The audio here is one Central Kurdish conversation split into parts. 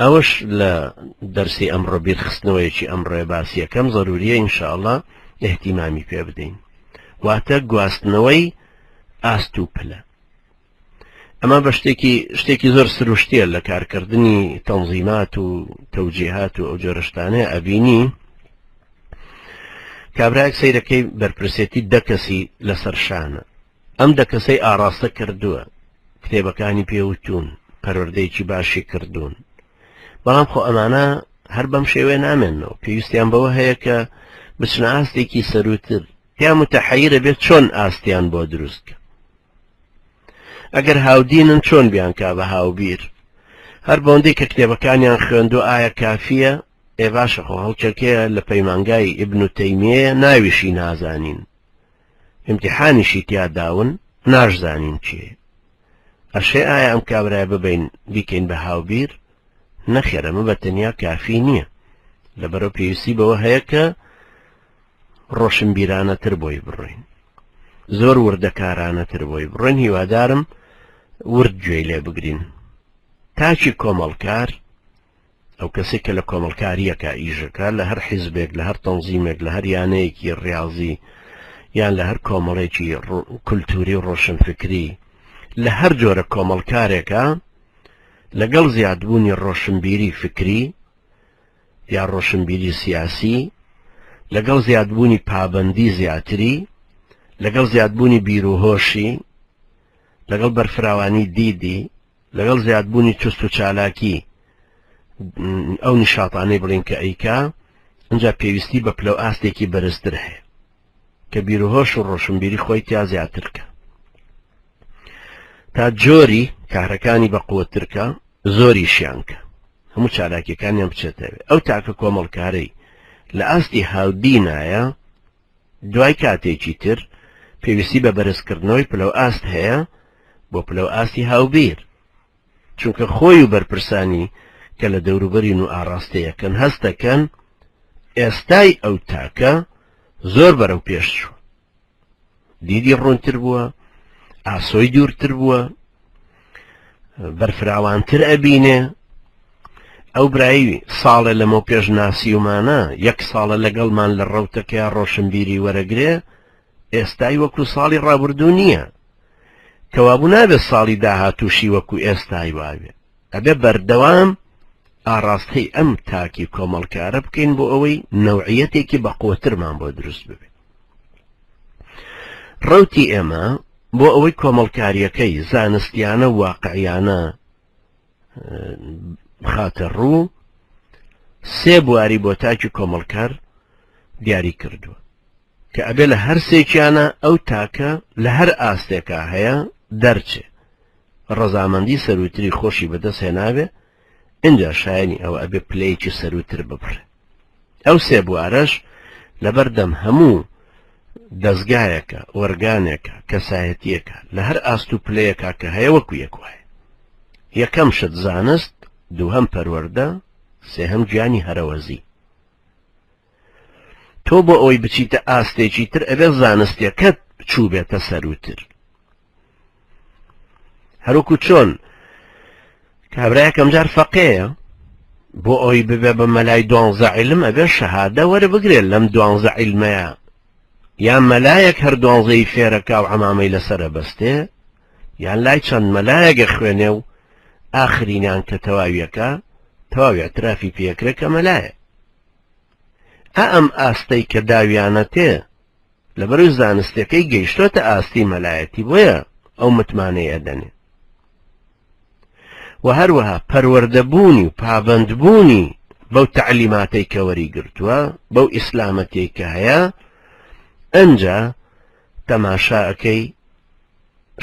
ئەوەش لە دەرسی ئەمڕۆ بیرخستنەوەیەکی ئەمڕۆیە باسی یەکەم زەروریە ان شاء اللە ئیهتیمامی پێ بدەین واتە گواستنەوەی ئاست و پلە ئەمە بە شتێکی شتێکی زۆر سروشتیە لە کارکردنی تەنزیمات و تەوجیهات و ئەو جۆرە شتانەیە ئەبینی کابراەک سەیرەکەی بەرپرسێتی دە کەسی لەسەر شانە ئەم دە کەسەی ئاڕاستە کردووە، کتێبەکانی پێ وتوون، پەروەردەیەکی باشی کردوون، بەڵام خۆ ئەمانە هەر بەم شێوەیە نامێننەوە، پێویستیان بەوە هەیە کە بچنە ئاستێکی سەرووتر، تیا متحەیرە بێت چۆن ئاستیان بۆ دروست کە. ئەگەر هاودینن چۆن بیانکا بە هاوبیر؟ هەر بەوەندەی کە کتێبەکانیان خوێندووە ئایا کافییە؟ ئێ باشە خۆ هەڵچەکەیە لە پەیمانگای ئیبن تەیمیەیە ناویشی نازانین. ئیمتیحانیشی تیا داون ناشزانین کێیە ئەشێ ئایا ئەم کابرایە ببەین بیکەین بە هاوبیر نەخێر ئەمە بە تەنیا کافی نییە لەبەرەوە پێویستی بەوە هەیە کە ڕۆشنبیرانەتر بۆی بڕۆین زۆر وردەکارانەتر بۆی بڕۆین هیوادارم ورد گوێی لێ بگرین تاکی کۆمەڵکار ئەو کەسێک کە لە کۆمەڵکارییەکە ئیشەکە لە هەر حیزبێک لە هەر تەنزیمێک لە هەر یانەیەکی ڕاضی یان لە هەر کۆمەڵێکی کولتوری و ڕۆشنفکری لە هەر جۆرە کۆمەڵکارێکە لەگەڵ زیادبوونی ڕۆشنبیری فکری یا ڕۆشنبیری سیاسی لەگەڵ زیادبوونی پابندی زیاتری لەگەڵ زیادبوونی بیرروهۆشی لەگەڵ بەرفراوانی دیدی لەگەڵ زیادبوونی چوست و چالاکی ئەو نیشاتانەی بڵین کە ئەیکا ئینجا پێویستی بە پلە و ئاستێکی بەرزتر هەیە کە بیرهۆش و ڕۆشنبیری خۆی تیا زیاتر کە تا جۆری کارەکانی بە قوترکە زۆریشیان کە هەموو چالاکیەکانیان بچێتەوێ ئەو تاکە کۆمەڵکارەی لە ئاستی هاودینایە دوای کاتێکی تر پێویستی بە بەرزکردنەوەی پلەو ئاست هەیە بۆ پلەو ئاستی هاوبیر، چونکە خۆی و بەرپرسانی کە لە دەوروبەرین و ئاڕاستەیەکەن هەست دەکەن ئێستای ئەو تاکە زۆر بەرەو پێش چووە، دیدی ڕوونتر بووە، ئاسۆی دوورتر بووە، بەرفراوانتر ئەبینێ ئەو برایی ساڵێ لەمەو پێش ناسیومانە یەک ساڵە لەگەڵمان لە ڕەوتەکەیا ڕۆشنبیری وەرەگرێ ئێستای وەکو ساڵی ڕابردوو نییە کەوابوو نابێت ساڵی داهاتووشی وەکو ئێستای وابێ ئەبێ بەردەوام ئاڕاستەی ئەم تاکی کۆمەڵکارە بکەین بۆ ئەوەی نەوعیەتێکی بەقوەترمان بۆ دروست ببێ ڕەوتی ئێمە بۆ ئەوەی کۆمەڵکاریەکەی زانستیانە و واقعیانە بخاتە ڕوو سێ بواری بۆ تاکی کۆمەڵکار دیاری کردووە کە ئەبێ لە هەر سێکیانە ئەو تاکە لە هەر ئاستێکا هەیە دەرچێ ڕەزامەندی سەروتری خۆشی بەدەست هێناوێ ئینجا شایەنی ئەوە ئەبێ پلەیەکی سەروتر ببڕێ ئەو سێ بوارەش لەبەردەم هەموو دەزگایەکە، ئۆرگانێکە، کەسایەتییەکە لە هەر ئاست و پلەیەکا کە هەیە وەکو یەک وایە. یەکەم شت زانست، دووهەم پەروەردە، سێهەم گیانی هەرەوەزی. تۆ بۆ ئەوەی بچیتە ئاستێکی تر ئەبێ زانستیەکەت چووبێتە سەرووتر. هەروەکو چۆن کابرایەکەم جار فەقێیە بۆ ئەوی ببێ بە مەلای دوانزە عیلم ئەبێ شەهادە وەربگرێت لەم دوانزە عیلمەیە یان مەلایەک هەر دوانزەی فێرەکا و عەمامەی لەسەرە بەستێ یان لای چەند مەلایەگە خوێنێ و ئاخرینیان کە تەواویەکە تەواوی اعترافی پێکرێ کە مەلایە ئا ئەم ئاستەی کە داویانەتێ لەبەرئەوەی زانستەکەی گەیشتۆتە ئاستی مەلایەتی بۆیە ئەو متمانەی ئەدەنێ و هەروەها پەروەردەبوونی و پابەندبوونی بەو تەعلیماتەی کە وەری گرتووە بەو ئیسلامەتەی کە هەیە ئەنجا تەماشا ئەکەی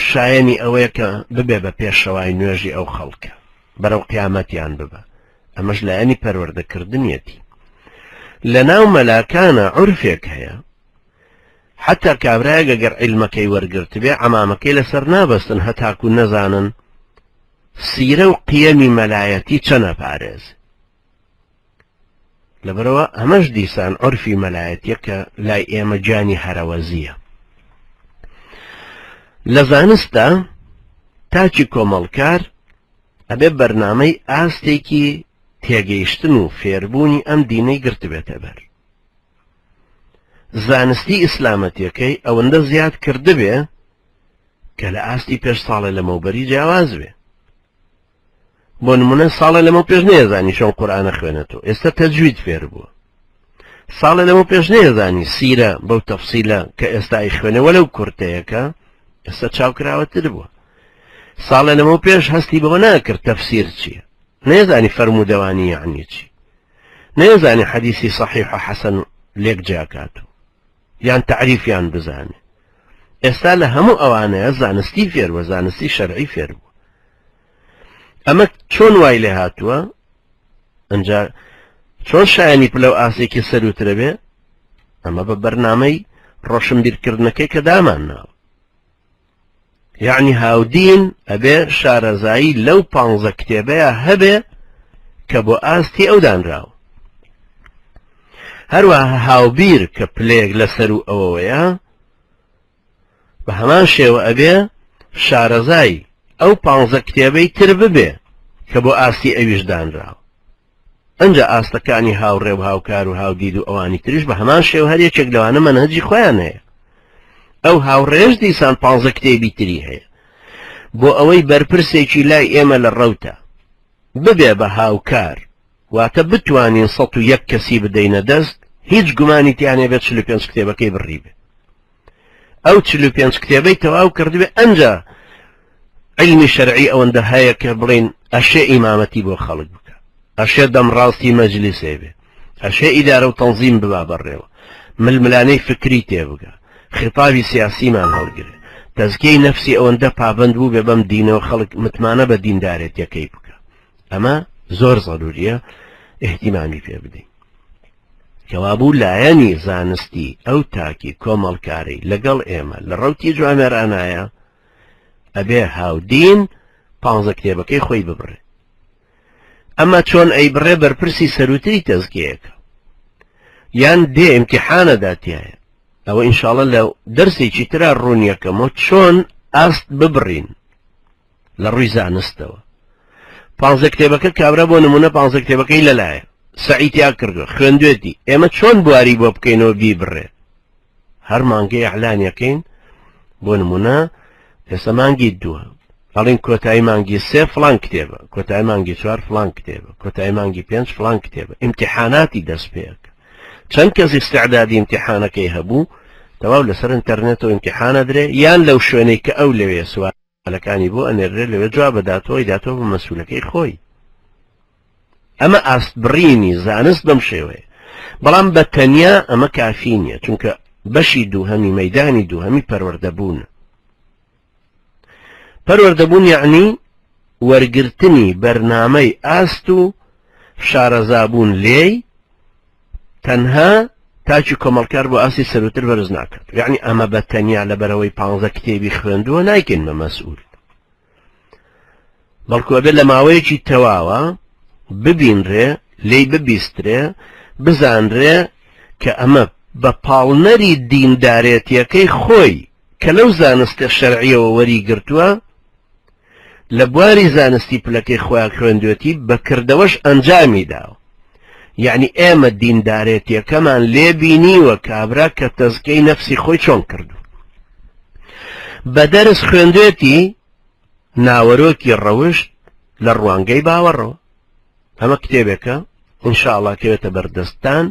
شایەنی ئەوەیە کە ببێ بە پێشەوای نوێژی ئەو خەڵکە بەرەو قیامەتیان ببە ئەمەش لایەنی پەروەردەکردنیەتی لەناو مەلاکانە عورفێک هەیە حتا کابرایەک ئەگەر عیلمەکەی وەرگرتبێ عەمامەکەی لەسەر نابەستن هەتاکو نەزانن سیرە و قیەمی مەلایەتی چەنە پارێز لەبەرەوە ئەمەش دیسان عورفی مەلایەتیە کە لای ئێمە گیانی هەرەوەزیە لە زانستدا تاکی کۆمەڵکار ئەبێ بەرنامەی ئاستێکی تێگەیشتن و فێربوونی ئەم دینەی گرتبێتە بەر، زانستی ئیسلامەتیەکەی ئەوەندە زیاد کردبێ کە لە ئاستی پێش ساڵێ لەمەوبەری جیاواز بێ. بۆ نمونە ساڵێ لەمە پێش نەیەزانی چۆن قورئانە خوێنێتەوە، ئێستا تەجوید فێر بووە. ساڵێ لەمە پێش نەیەزانی سیرە بەو تەفسیلە کە ئێستا ئەیخوێنێ وەلەو کورتەیەکە ئێستا چاوکراوەتر بووە. ساڵێ لەمە پێش هەستی بەوە ناکرد تەفسیر چییە، نەیەزانی فەرموودەوانی یەعنی چی، نەیەزانی حەدیسی سەحیح و حەسەن لێک جیاکات و یان تەعریفیان بزانێ. ئێستا لە هەموو ئەوانەیە زانستی فێر بووە، زانستی شەرعی فێر بووە. ئەمە چۆن وای لێ هاتووە؟ ئەنجا چۆن شایانی پلە و ئاسێکی سەروترە بێ؟ ئەمە بە بەرنامەی ڕۆشنبیرکردنەکەی کە دامان ناوە. یعنی هاودین ئەبێ شارەزایی لەو پانزە کتێبەیە هەبێ کە بۆ ئاستی ئەو دانراوە. هەروەها هاوبیر کە پلەیەک لەسەر و ئەوەوەیە بە هەمان شێوە ئەبێ شارەزای ئەو پانزە کتێبەی تر ببێ کە بۆ ئاستی ئەویش دانراوە. ئەنجا ئاستەکانی هاوڕێ و هاوکار و هاودید و ئەوانی تریش بە هەمان شێوە هەر یەکێک لەوانە مەنهەجی خۆیان هەیە. ئەو هاوڕێش دیسان پانزە کتێبی تری هەیە. بۆ ئەوەی بەرپرسێکی لای ئێمە لە ڕەوتە ببێ بە هاوکار، واتە بتوانین 101 کەسی بدەینە دەست، هیچ گومانی تیا نەبێت 45 کتێبەکەی بڕیبێ. ئەو 45 کتێبەی تەواو کردبێ، ئەنجا علمی شەرعی ئەوەندە هەیە کە بڵین ئەشێ ئیمامەتی بۆ خەڵک بکە، ئەشێ دەمڕاستی مەجلیسێ بێ، ئەشێ ئیدارە و تەنزیم ببا بەڕێوە، ململانێی فکری تێبگا، خیتابی سیاسیمان هەڵگرێ، تەزکیەی نەفسی ئەوەندە پابەند بوو بێ بەم دینەوە خەڵک متمانە بە دیندارێتیەکەی بکە. ئەمە زۆر زەروریە ئیهتیمامی پێ بدەین. کەوابوو لایەنی زانستی ئەو تاکی کۆمەڵکارەی لەگەڵ ئێمە لە ڕەوتی جوامێرانایە ئەبێ هاودین پانزە کتێبەکەی خۆی ببڕێ. ئەمە چۆن ئەیبڕێ؟ بەرپرسی سەروتری تەزکیەکە یان دێ ئیمتیحانە داتایە. ئەوە ئینشاڵە لە دەرسێکی ترا ڕوونیەکەمەوە چۆن ئاست ببڕین لە ڕووی زانستەوە. پانزە کتێبەکە کابرا بۆ نمونە پانزە کتێبەکەی لەلایە سەعیتیا کردووە خوێندوێتی، ئێمە چۆن بواری بۆ بکەینەوە بیبڕێ؟ هەر مانگەی ئەعلانیەکەین، بۆ نمونە ئێستا مانگی دووە، ئەڵین کۆتایی مانگی سێ فلان کتێبە، کۆتایی مانگی چوار فلان کتێبە، کۆتایی مانگی پێنج فلان کتێبە. ئیمتیحاناتی دەست پێکە. چەند کەس ئیستعدادی ئیمتیحانەکەی هەبوو تەواو لەسەر ئینتەرنێتەوە ئیمتیحانە درێ، یان لەو شوێنەی کە ئەو لەوێ سوالەکانی بۆ ئەنێرێ لەوێ جواب داتەوە داتەوە بە مەسئولەکەی خۆی. ئەمە ئاست بڕینی زانست بەم شێوەیە. بەڵام بە تەنیا ئەمە کافی نییە، چونکە بەشی دووهەمی مەدانی دووهەمی پەروەردەبوون. پەروەردەبوون یعنی وەرگرتنی بەرنامەی ئاست و شارەزابوون لێی تەنها تاکی کۆمەڵکار بۆ ئاستی سەروتر بەرز ناکات. یعنی ئەمە بە تەنیا لەبەرەوەی پانزە کتێبی خوێندووە نایکەین بە مەسئول، بەڵکو ئەبێت لە ماوەیەکی تەواوە ببینرێ، لێی ببیسترێ، بزانرێ کە ئەمە بە پاڵنەری دیندارێتیەکەی خۆی کە لەو زانستە شەرعیەوە وەری گرتووە، لە بواری زانستی پلەکەی خۆیان خوێندوێتی، بە کردەوەش ئەنجامی داوە. یعنی ئێمە دیندارێتیەکەمان لێ بینیوە کابرا کە تەزکەی نەفسی خۆی چۆن کردو. بە دەرس خوێندوێتی ناوەرۆکی ڕەوشت لە ڕوانگەی باوەڕەوە. ئەمە کتێبێکە ئینشاءڵا کەوێتە بەردەستان.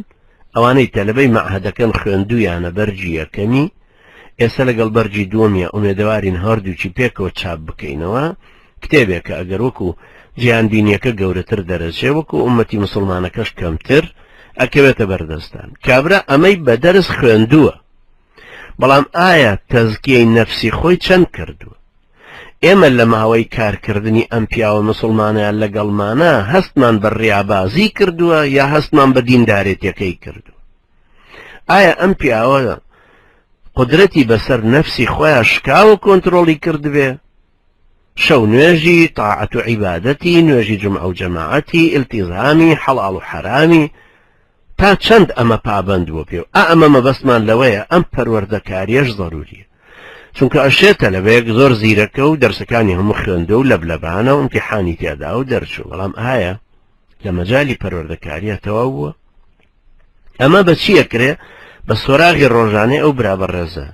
ئەوانەی تەلەبەی مەعهەدەکەن خوێندویانە بەرگی یەکەمی، ئێستا لەگەڵ بەرگی دووەمیە ئومێدەوارین هەردووکی پێکەوە چاپ بکەینەوە. کتێبێکە ئەگەر وەکو جیهانبینیەکە گەورەتر دەرەچێ وەکو ئومەتی مسلمانەکەش کەمتر ئەکەوێتە بەردەستان. کابرا ئەمەی بە دەرس خوێندووە، بەڵام ئایا تەزکیەی نەفسی خۆی چەند کردووە؟ ئێمە لە ماوەی کارکردنی ئەم پیاوە مسلمانیان لەگەڵمانە هەستمان بە ڕیابازی کردووە یا هەستمان بە دیندارێتیەکەی کردووە؟ ئایا ئەم پیاوە قدرەتی بەسەر نەفسی خۆیان شکاوە کۆنتترۆڵی کردبێ؟ شەو نوێژی تاعەت و عیبادەتی، نوێژی جومعە و جەماعەتی، ئیلتیزامی حەڵاڵ و حەرامی، تا چەند ئەمە پابەند بووە پێ؟ ئا ئەمە مەبەستمان لەوەیە ئەم پەروەردەکاریەش زەروریە، چونکە ئەشێ تەلەبەیەک زۆر زیرەکە و دەرسەکانی هەموو خوێندوە و لەبلەبانە و ئیمتیحانی تێدا و دەرچوو، بەڵام ئایا لە مەجالی پەروەردەکاریە تەواو بووە. ئەمە بە چی ئەکرێ؟ بە سۆراغی ڕۆژانەی ئەو برا بەڕێزە،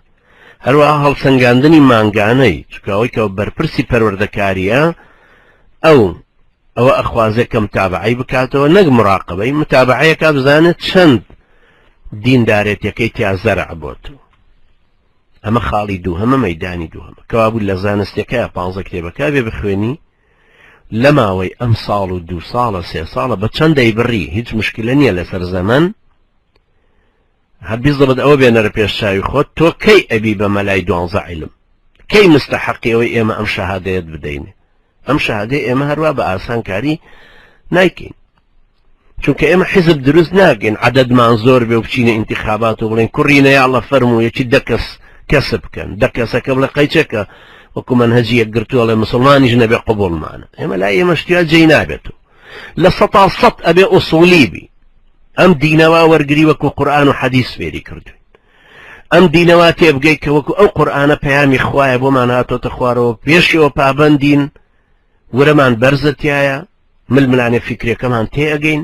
هەروەها هەڵسەنگاندنی مانگانەی، چونکە ئەوەی کە بەرپرسی پەروەردەکاریە ئەو ئەوە ئەخوازێ کە متابعەی بکاتەوە نەک مراقبەی، متابعەیەکا بزانێت چەند دیندارێتیەکەی تیا زەرع بۆتەوە. ئەمە خاڵی دووهەمە، مەیدانی دووهەمە. کەوابوو لە زانستەکەیا 15 کتێبەکە بێ بخوێنی لە ماوەی ئەم ساڵ و دوو ساڵە سێ ساڵە بە چەند دەیبڕی هیچ مشکلە نییە لەسەر زەمەن، هەر بیزەبت ئەوە بێنەرە پێش چاوی خۆت تۆ کەی ئەبی بە مەلای دوانزە عیلم، کەی مستەحەقی ئەوەی ئێمە ئەم شەهادەیەت بدەینێ. ئەم شەهادەی ئێمە هەروا بە ئاسانکاری نایکەین، چونکە ئێمە حیزب دروست ناکەین عەدەدمان زۆر بێ و بچینە ئینتیخابات و بڵێن کوڕینە یا ئەڵڵا فەرموو یەکی دە کەس کەسب بکەن، دە کەسەکە بڵێ قەیچەکە وەکو مەنهەجی یەکگرتوو ئەڵێ مسلمانیش نەبێ قبوڵمانە. ئێمە لای ئێمە شتیا جێی نابێتەوە. لە سەتا سەد ئەبێ ئوسوڵی بی، ئەم دینەوە وەرگری وەکو قورئان و حەدیث فێری کردوین، ئەم دینەوە تێبگەی کە وەکو ئەو قورئانە پەیامی خوایە بۆمان هاتۆتە خوارەوە، پێشیەوە پابەندین، ورەمان بەرزە تایە، ململانێ فیکرەکەمان تێئەگەین،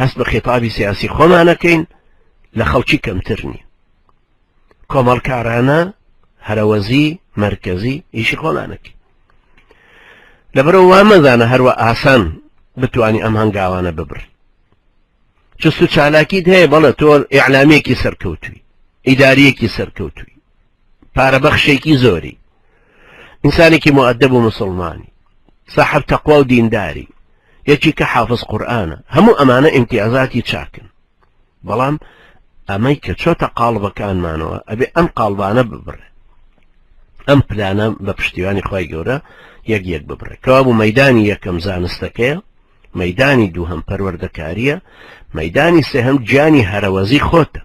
هەست بە خێتابی سیاسی خۆمانەکەین، لە خەڵکی کەمتر نین. کۆمەڵکارانە هەرەوەزی مەرکەزی ئیشی خۆمانەکەین. لەبەرەوە وا مەزانە هەروە ئاسان بتوانی ئەم هەنگاوانە ببڕی. چست و چالاکیت هەیە، بەڵێ تۆ ئیعلامیەکی سەرکەوتوی، ئیداریەکی سەرکەوتوی، پارەبەخشێکی زۆری، ئینسانێکی مؤدب و مسلمانی، ساحب تەقوا و دینداری، یەکی کە حافظ قورئانە، هەموو ئەمانە ئیمتیازاتی چاکن. بەڵام ئەمەی کە چۆتە قاڵبەکانمانەوە ئەبێ ئەم قاڵبانە ببڕێ، ئەم پلانە بە پشتیوانی خوای گەورە یەک یەک ببڕێ. کەوابوو مەیدانی یەکەم زانستەکەیە، مەیدانی دووهەم پەروەردەکاریە، مەیدانی سێهەم گیانی هەرەوەزی خۆتە.